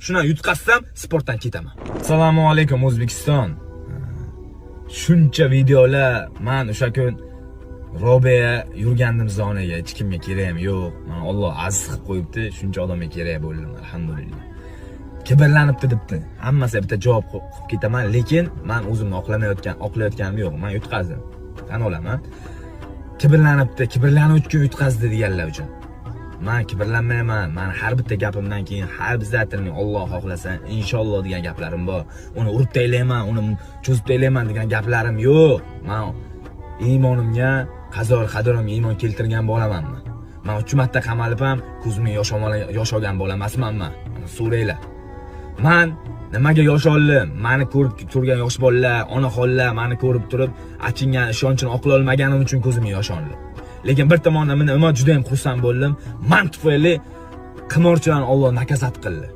Shundan yutqazsam, sportdan ketaman. Assalomu alaykum, O'zbekiston. Shuncha videolar, man o'sha kun Robiya yurgandim zonaga, hech kimga keragim yo'q. Man Alloh aziz qilib qo'yibdi, shuncha odamga kerak bo'ldim, alhamdulillah. Kibrlanibdi debdi. Hammasiga bitta javob qilib ketaman, lekin man o'zimni oqlamayotgan, oqlayotganim yo'q. Man yutqazdim. Tan olaman. Kibrlanibdi, kibrlanuvchi yutqazdi deganlar uchun. Man kibrlanmayman. Man har bitta gapimdan keyin har обязательно Alloh xohlasa, inshaalloh degan gaplarim bor. Uni urib taylayman, uni cho'zib taylayman degan gaplarim yo'q. Man iymonimga, qazo qadarimga iymon keltirgan bolaman man. Man 3 marta qamalib ham ko'zimga yosh olgan bola emasman man. Mana so'ranglar. Man nimaga yosh oldim? Mani ko'rib turgan yosh bolalar, onaxonlar mani ko'rib turib achingan, ishonchini oqlolmaganim uchun ko'zimga yosh oldi. Lekin bir tomondan nima, juda ham xursand bo'ldim. Man tufayli qimorchilarni Alloh наказать qildi.